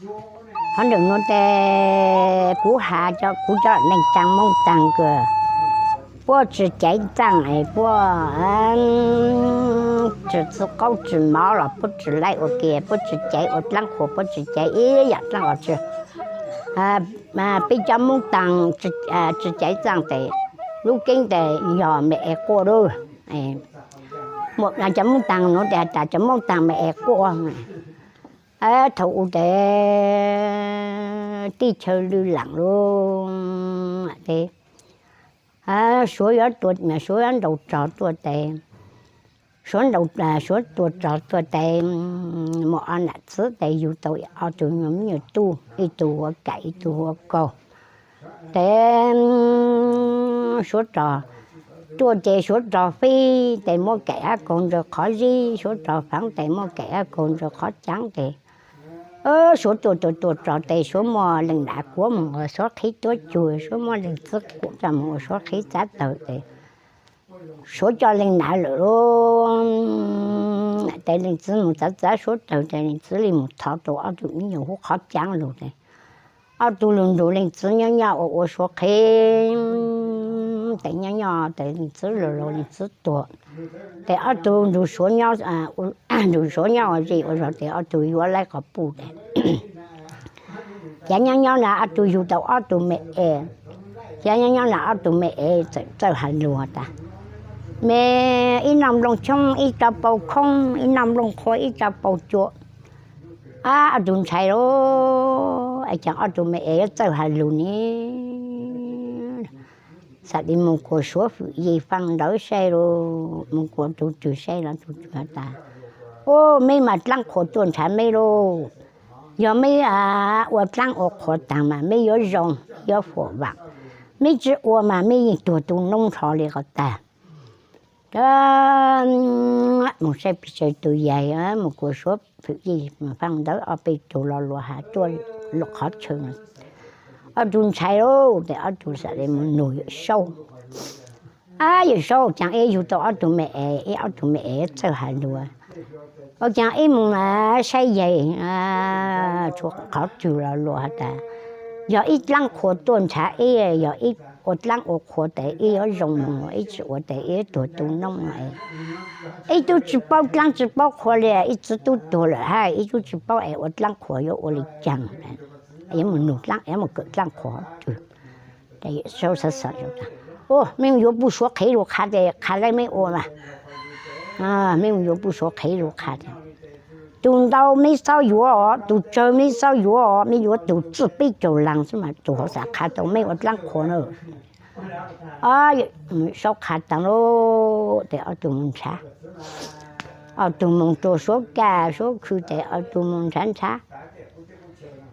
Qhov ntawm nuav tes kuv has, kuv cov neeg caa Moob Taag kws puab tsi caiv txaaj es puab tsi txwv qaub tsi mov los puab tsi laib ua ke, puab tsi caiv ua dlaab qhuas, puab tsi caiv ib yaam dlaab qhuas tsi. Peb cov Moob Taag tsi caiv txaaj tes lub keeb tes yog me es quaj lawm. Cov Moob Taag nuav tes has tas cov Moob Taag me es quaj. Thaum u tes teb chaws lwj laam lug tes Suav yuav tua, Suav yuav ntaus rog tuaj tes, Suav ntaus, Suav tua rog tuaj tes, muaj ob nam txiv tes yug tau ob tug nyuag me nyuam tub, ib tug hu ua Kaim ib tug hu ua Kaug. Tes Suav rog tuaj ces Suav rog fib tes muab Kaim hab Kaug ntsaws qhov zib, Suav rog faav tes muab Kaim hab Kaug ntsaws qhov caav tes Suav tua tua tua rog tes Suav muaj leej nam kuav moog ua Suav qhib tuab cug, Suav muaj leej txiv kuav coj moog ua Suav qhib txav tawg tes Suav coj leej nam lawm lauj. Tes leej txiv moog txav txav Suav tawg tes leej txiv le moog thov tau ob tug me nyuam hub qhov caav lug tes ob tug lug nrug leej txiv nyob nyob ua ua Suav qhib tes nyob nyob tes leej txiv laug laug leej txiv tuag tes ob tug nrug Suav nyob, nrug Suav nyob ua zej ua zog tes ob tug yuav laib quas puj tes Cav nyob nyob na ob tug yug tau ob tug me es, cav nyob nyob na ob tug me es txawm txawj has lug tas, me ib noj nplooj tshoob ib tso paug khoob, ib noj nplooj qhuav ib tso paug cua. Ab, ob tug ntshai lauj, es caag ob tug me es yuav txawj has lug ne? Xam li moog kuas Suav fwm yij faaj ntawv saib lauj, moog kuas tug twg saib los tug twg has tas, u, meb mas dlaab qhuas tuaj nrhav meb lauj. Yog meb ua dlaab ua qhuas taag mas meb yuav zoo, yuav huam vaam. Meb tsi ua mas meb yeej tuag tu noob nrho li qhov tag. Moog saib pes tsawg tug yaig, moog kuas Suav fwm yij faaj ntawv ob peb tug lo lus has tuaj lug qhov chaw. Ob tug ntshai lauj, tes ob tug xam li moog nug Yawm Saub. Ab, Yawm Saub, caag ib yug tau ob tug me es, ib ob tug me es txawj has lug, ua caag ib moog saib yaig tshuav qhov twg lo lus has tas, yog ib dlaab qhuas tuaj nrhav ib, yog ib ua dlaab ua qhuas tes ib yuav zoo moog, ib tsi ua tes ib yuav tuag tu noob no es. Ib tub tsi paub dlaab tsi paub qhuas li, ib txiv tub tuag lawm hab ib tub tsi paub es ua dlaab qhuas yuav ua li caag, yuav moog nug dlaab, yuav moog kawm dlaab qhuas twg. Yawm Saub xav xav, u, meb yuav puj Suav qhev lug qha tes qha le meb ua mas. Meb yuav puj Suav qhev lug qha tes, tug ntau meb txhob yuav os, tug tsawg meb txhob yuav os, meb yuav tug txwj peb caug laag xwb mas tug hov xav qha tau meb ua dlaab qhuas na. Saub qha taag lauj, tes ob tug moog nrhav. Ob tug moog rua Suav kaj Suav khw tes ob tug moog nrhav nrhav.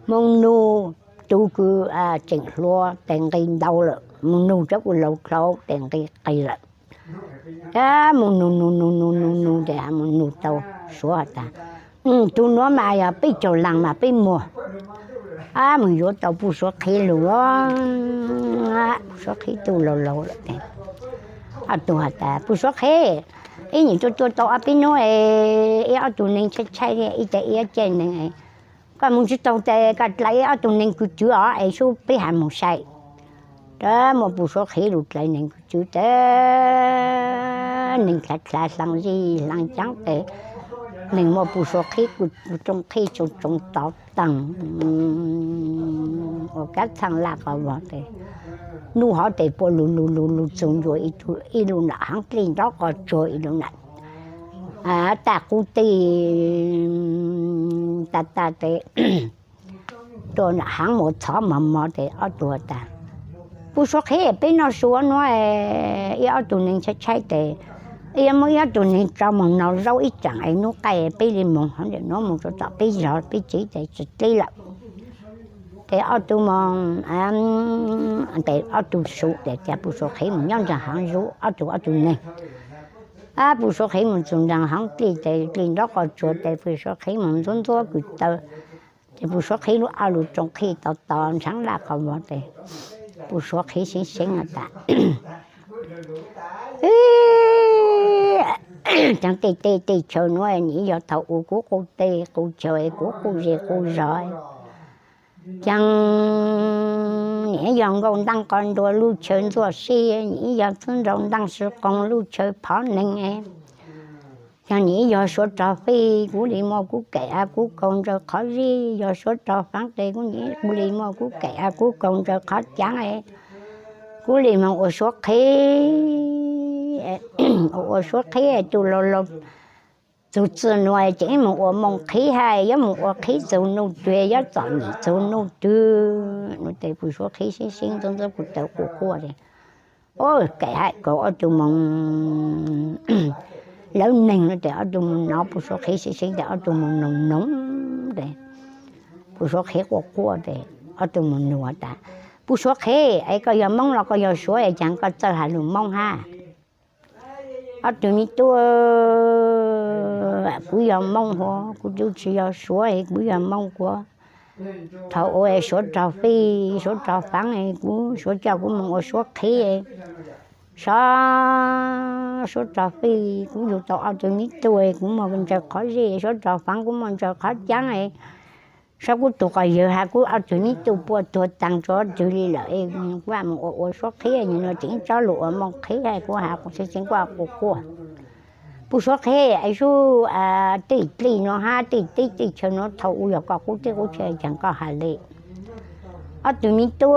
Moog nug tug kws tseem hluas tes nqi ntau lawm, moog nug cov kws laug dlhau tes nqi qis lawm. Ab, moog nug nug nug nug nug nug tes moog nug tau Suav has tas, tug nuav mas yog peb caug laag mas peb muag. Ab, moog yuav tau puj Suav qhev lug, puj Suav qhev tub laug laug lawm tes ob tug has tas, puj Suav qhev, ib nyuam tuaj tuaj tau ob peb nub, ib ob tug neeg tshaib tshaib, ib tes ib caij neeg, koj moog tsi taug tes koj dlai ib ob tug neeg kws tswv os es sub peb has moog sai. Tes muaj puj Suav qhev lug dlai neeg kws tswv tes neeg dlha dlha hlaang zij hlaang caab tes neeg muaj puj Suav qhev kws rooj qhij tsoov tsoov tov taag ua kab txhaaj laj qhov vog tes nub hov tes puab lug lug lug lug txug ncua ib lub nam haav dlej nrob qoj tsuag ib lub nam taj qub tij tag tag tes tuaj nam haav mus txhov mos mos tes ob tug has tas, puj Suav qhev, peb noj su nuav ib ob tug neeg tshaib tshaib tes ib yuav muab ib ob tug neeg tso moog noj zaub ib tsaam es nub qaij peb le moog hov ntawm nuav moog rua tom peb zog peb tsev tes tsi dleb lawm. Tes ob tug moog, tes ob tug su tes ca puj Suav qhev moog nyob nraag haav zuv ob tug ob tug neeg. Ab, puj Suav qhev moog txug nraag haav dlej tes dlej nrob qoj tsuag tes puj Suav qhev moog ntxuav ntxuav kws taw tes puj Suav qhev lub aj lug rooj qhij tos tos ntshaav laj qhov vog tes puj Suav qhev seev seev has tas, caag tej teb tej chaw nuav nim yog thaum u kuv quj teb quj chaw kuv quj zej quj zog. Ces nim ib yog nkauj ntaaj qos nruas lub chaw ntxuaj sij, nim ib yog txwb nraug ntaaj sw qoos lub chaw phov neeg, ces nim ib yog suav rog fij, kuv li muaj kub kem av kub kaus ntsaws qhov zij, yog suav rog faab tes kuv nim kuv li muaj kub kem av kub kaus ntsaws qhov caav, kuv li moog ua suav qhib, ua suav qhib tus laug laug txug txij nuav ces ib moog ua moo qhib hab yuav moog ua qhib txug nuj twg, yuav txom nyem txug nuj twg no. Tes puj suav qhib sib sib ntxob ntxob kuv taw quaj quaj tes, o, kem hab kaus ob tug moog lawv neeg no tes ob tug moog nov puj suav qhib sib sib tes ob tug moog noog noog tes puj suav qhib quaj quaj tes ob tug moog nug tas, puj suav qhib, es koj yog moob los koj yog suav es caag koj txawj has lug moob hab? Ob tug miv tub, kuv yog moob huav, kuv tub tsi yog suav, kuv yog moob huav. Thaus ub suav rog fij suav rog faab, kuv suav coj kuv moog ua suav qhib, sov suav rog fij kuv yug tau ob tug miv tub, kuv muaj ntsaws qhov zij, suav rog faab kuv muaj ntsaws qhov caav, sov kuv tug quas yawg hab kuv ob tug miv tub puab tuag taag rua twg li lawm, kuv moog ua ua suav qhib, nwg nua tseem tsob lug ua moo qhib hab kuv has sib sib quaj quaj quaj. Puj suav qhib, es sub tij dlij nuav hab tij teb tij chaw nuav thaus ub yog koj qub teb qub chaw caag koj has le? Ob tug miv tub,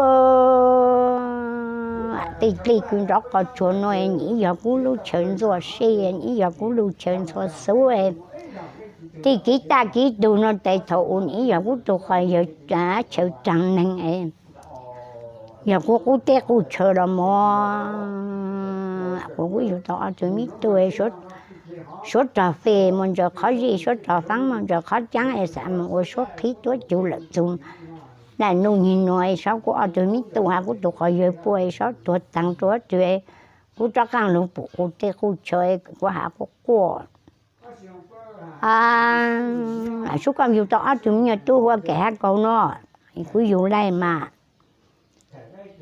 tij dlij kws nrov qos tsuag nuav nim ib yog kuv lub chaw ntxuaj sij, nim ib yog kuv lub chaw ntxhua xub, tij kiv taj kiv tug nuav tes thaus ub nim ib yog kuv tug quas yawg chaw raag neeg, yog kuv qub teb qub chaw los mog, kuv yug tau ob tug miv tub, suav rog fij muaj ntsaws qhov zij, suav rog faab muaj ntsaws qhov caav, es xav moog ua suav qhib tuab cug lawm txug naj nuj nyeg nuav, sov kuv ob tug miv tub hab kuv tug quas yawg puab sov tuag taag rua twg, kuv rov qaab lug pum qub teb qub chaw, kuv has quaj quaj. Sub koj yug tau ob tug miv nyuas tub hu ua kem hab kaus nuav, kuv yug le mas.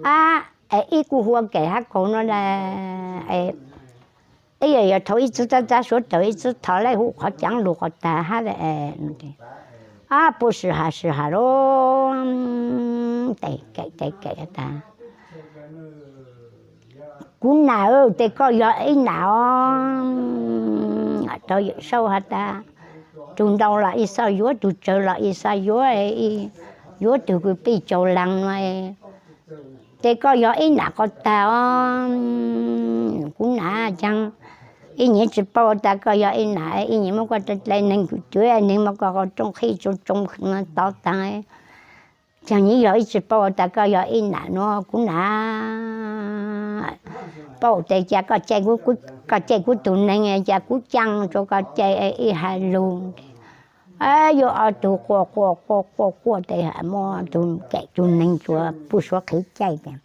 Ab, es ib kuj hu ua kem hab kaus nuav, ib yog yog thaus ib txwv tab tab suav taws ib txwv thov le hu qhov caav lug qhov taag hab. Ab, puab sib has sib has lug tes kem tes kem tas, kuv nam, tes koj yog ib nam os. Tau Yawm Saub has tas, tug ntau los ib xav yuav, tug tsawg los ib xav yuav, yuav tug kws pij caug laag nuav, tes koj yog ib nam qhov taag os. Kuv nam caag, ib nyuas tsi paub tas koj yog ib nam, ib nyuas muab koj dle neeg kws twv neeg muab koj qhov rooj qhib tsoo tsoo tov taag, caag nyuas yog ib tsi paub tas koj yog ib nam nuav kuv nam. Paub tes cas koj caij kuv tug neeg, cas kuv caaj rua koj caij ib hais lug. Yuav ob tug quaj quaj quaj quaj quaj tes muab tug kem tug neeg rua puj suav qhib caij tes,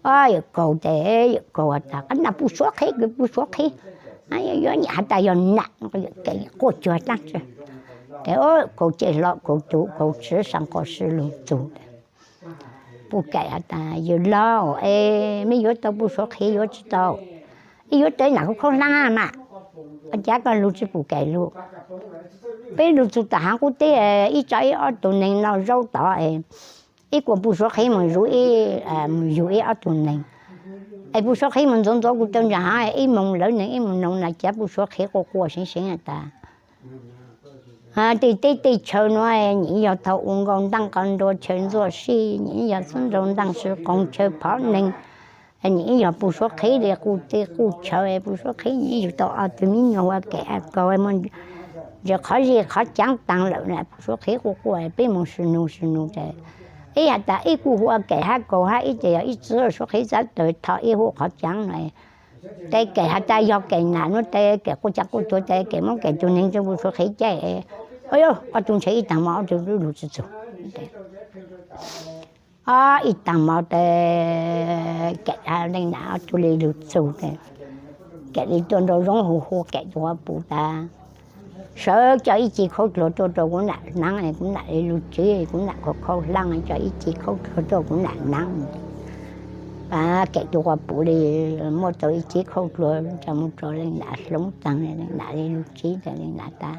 Yawm Kaus tes, Yawm Kaus has tas, qhov nam puj suav qhib kws puj suav qhib, yuav nyam has tas yog nam, quaj cuag dlaab tsi. Tes Kaus caij hlo Kaus tug Kaus tsi sab nqos sib lug txug. Puj Kaus has tas, yawg laug es, meb yuav tau puj suav qhib yuav tsi tau? Ib yuav tau ib nam khaub khaub hlaab mas, ua cas koj lug tsi puj kaim lug? Peb lug txug tom haav qub teb, ib tso ib ob tug neeg noj zaub tod, ib kuas puj suav qhib mus yug ib ob tug neeg, es puj suav qhib mus ntxuav ntxuav kuv taw ntsa haav, ib moog lawv neeg ib moog noog na, cas puj suav qhib quaj quaj seev seev tas. Tej teb tej chaw nuav nim yog thaus ub nkaus ntaaj qos nruas chaw ntxuaj sij, nim yog txwb nraug ntaaj sw qoos chaw phov neeg, nim yog puj suav qhib li quj teb quj chaw, puj suav qhib nim yug tau ob tug miv nyuas ua kem a kaus, ntsaws qhov zij qhov caav taag lawm na, puj suav qhib quaj quaj, peb moog sw nug sw nug tas, ib has tas ib kuj hu ua kem hab kaus hab ib ces yog ib txwv suav qhib txav taws tho ib hu qhov caav no. Tes kem has tas yog kem nam nuav, tes kem quaj caag quaj tuag, tes kem muab kem tug neeg rua puj suav qhib caij. Ob tug ntshe ib taag mov ob tug lug tsi txug. Ob ib taag mov tes kem leej nam ob tug li lug txug, kem li tuaj nraum zoov hu hu kem tug quas puj tas, sawv coj ib ci khaub dluag tuaj rua kuv nam hnav, kuv nam li lug tsi, kuv nam khaub khaub hlaab, coj ib ci khaub dluag tuaj kuv nam hnav. Kem tug quas puj li muab tau ib ci khaub dluag coj moog rua leej nam hloov taag, leej nam li lug tsi tas leej nam tas,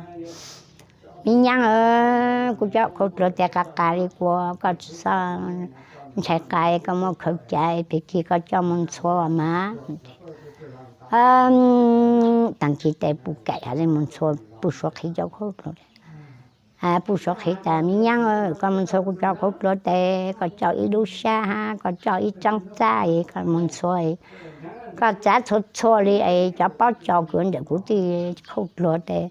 Me nyab, kuv coj khaub dluag tes qa qa li kuv, koj tsis txhob ntshai qa, koj muab khaws cas pig kig koj coj mus ntxhua mas. Taag kis tes Pug Kaim has le mus ntxhua Pug Suav Qhiv cov khaub dluag. Pug Suav Qhiv tas, Me nyab, koj mus ntxhua kuv cov khaub dluag tes, koj coj ib lub sab hab koj coj ib tsaab txab es koj mus ntxhua, koj txav txhua txhua li es cov pob co kws ntawm kuv tej khaub dluag tes,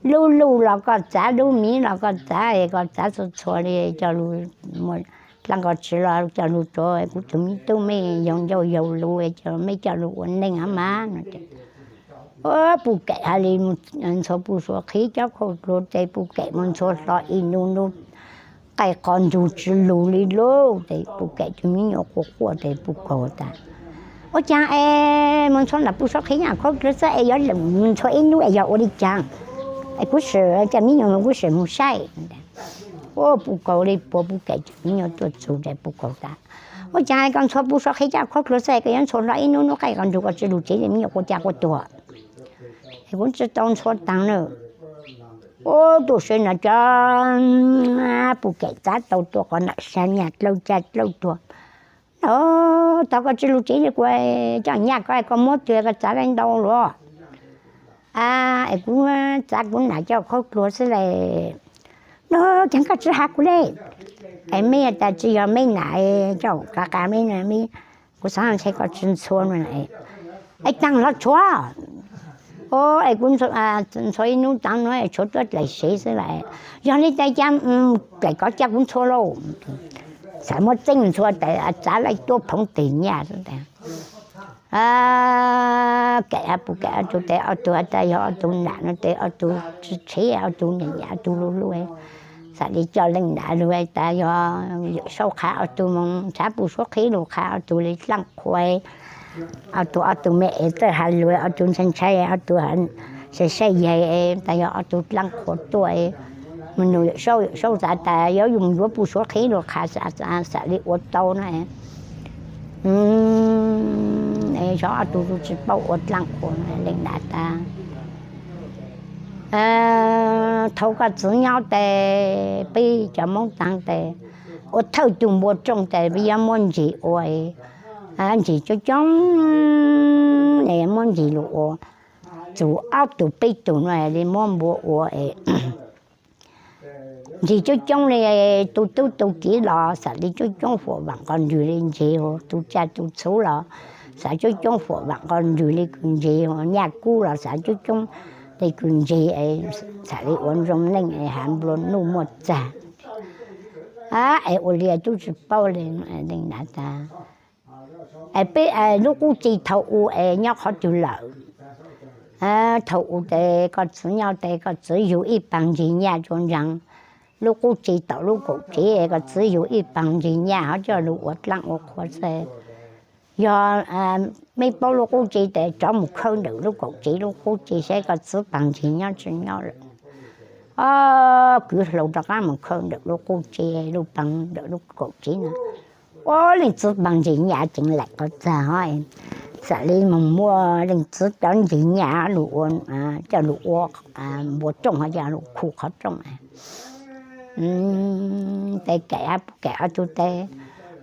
lub luj los koj txav, lub miv los koj txav, koj txav txhua txhua li coj lug dlaab koj tsi los coj lug rua kuv tug me tub mej yug ncauj yug lug, mej coj lug ua neej hab mas no. Pug Kaim has le mus ntxhua Pug Suav Qhiv cov khaub dluag tes, Pug Kaim mus ntxhua hlo ib nub nub qaij qos nrug tsi lug li lawm tes Pug Kaim tug me nyuam quaj quaj tes Pug Kaug tas, Ua caag es mus ntxhua ntawm Pug Suav Qhiv cov khaub dluag xwb es yuav mus ntxhua ib nub es yog ua li caag? Es kuv sim cov me nyuam moog kuv sim moog saib. Ua Pug Kaug le puag Pug Kaim tug me nyuam tuaj txug tes Pug Kaug tas, Ua caag koj ntxhua Pug Suav Qhiv cov khaub dluag xwb es koj yuav ntxhua hlo ib nub nub qaij qos nrug koj tsi lug tsev es me nyuam quaj ca quaj tuag? Es kuv tsi tau ntxhua taag na. Ua tuaj seb no cov Pug Kaim txav tau tuaj qhov nam sa nyaj dlawb caj dlawb tuag. Tog koj tsi lug tsev le kuv coj nyaj koj, koj muab twg koj txav le ntau luaj? Es kuv txav kuv nam cov khaub dluag xwb le. No caag koj tsi has kuv le? Es mej tas tsi yog mej nam coj qa qa mej, kuv xaav ntshe koj tsi ntxhua no. Es taag hlo tshuav. Es kuv ntxhua ib nub taag no tshuav tuab dlaim sev xwb lawm. Yog li tas ca dlaim kov ca kuv ntxhua lauj. Xaav muab txeeb ntxhua tas txav laij tuab phoov teg nyaj xwb tas. Kaim Pug Kaim ob tug tes, ob tug has tas yog ob tug nam no tes ob tug tsi tshev, ob tug nyam nyam ob tug luj luj. Xaav le coj leej nam lug tas yog Yawm Saub qha ob tug moog nrhav Pug Suav Qhiv lug qha ob tug le dlaaj qhua. Ob tug ob tug me es txawj has lug, ob tug ntshai ntshai, ob tug saib saib yaig tas yog ob tug dlaaj qhua tuaj. Moog nug Yawm Saub, Yawm Saub xaav tas yuav yuav Pug Suav Qhiv lug qha, xaav le ua tau no. Yog ob tug tsi paub ua dlaaj qhua. Leej nam tas, Thaus koj txiv nyob tes peb cov Moob taag tes ua thawj tug npua rooj tes peb yuav muab ntsig ua, ntsig coob coob, muab ntsig lug ua txug ob tug peb tug no le muab npua ua es ntsig coob coob le, tu tub tu kiv los xaav le coob coob huam vaam qos nrug le ntsig, tu tsaj tu txhu los xaav coob coob huam vaam qos nrug le kws ntsig, nyaj kub los xaav coob coob le kws ntsig, xaav le ua zoo neej has nplua nuj muaj txag. Es ua li tub tsi paub le. Leej nam tas, es peb lub qub tse thaus u es nyob qhov twg lawm? Thaus u tes koj txiv nyob tes koj txiv yug ib paag ntsig nyaj rua ntsaag lub qub tse tom lub kaum tsev, koj txiv yug ib paag ntsig nyaj ho coj lug ua dlaaj ua qhua xwb. Yog mej paub lub qub tse tes rov mus khawb ntawm lub kaum tsev lub qub tse saib koj txiv paag ntsig nyob tsi nyob lawm. Ob kwv hlau rov qaab mus khawb ntawm lub qub tse, lub paag ntawm lub kaum tsev no. Ua leej txiv paag ntsig nyaj ceev laim qhov txag ho, xaav le moog muab leej txiv cov ntsig nyaj lug ua, coj lug ua npua rooj ho coj lug khu qhov rooj. Tes Kaim Pug Kaim ob tug tes,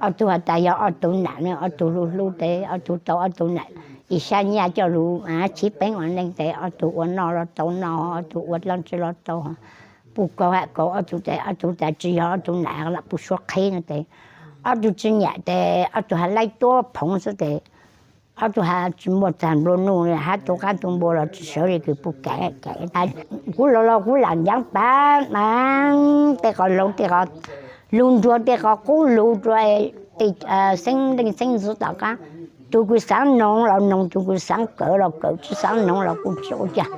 ob tug has tas yog ob tug nam no ob tug lug hlub tes ob tug tau ob tug nam ib sab nyaj coj lug tshiv peev ua neej tes ob tug ua noj los tau noj, ob tug ua dlaab tsi los tau. Pug Kaug has Kaug ob tug tes ob tug tas tsi yog ob tug nam lam Pug Suav Qhiv no tes ob tug tsi nyam tes ob tug has laij tuab phoov xwb tes ob tug has tsi muaj txag nplua nuj, hab tu qaab tu npua los tsi sawv le kws Pug Kaim. Kuv laus laus kuv lam ncav pav mas tej qos laus tej qos lug nruag tej qos qub lug rua tej xeeb leej xeeb ntxwv tom qaab, tug kws xaav noog los noog, tug kws xaav kawm los kawm, tsi xaav noog los kuj tsi ua cas.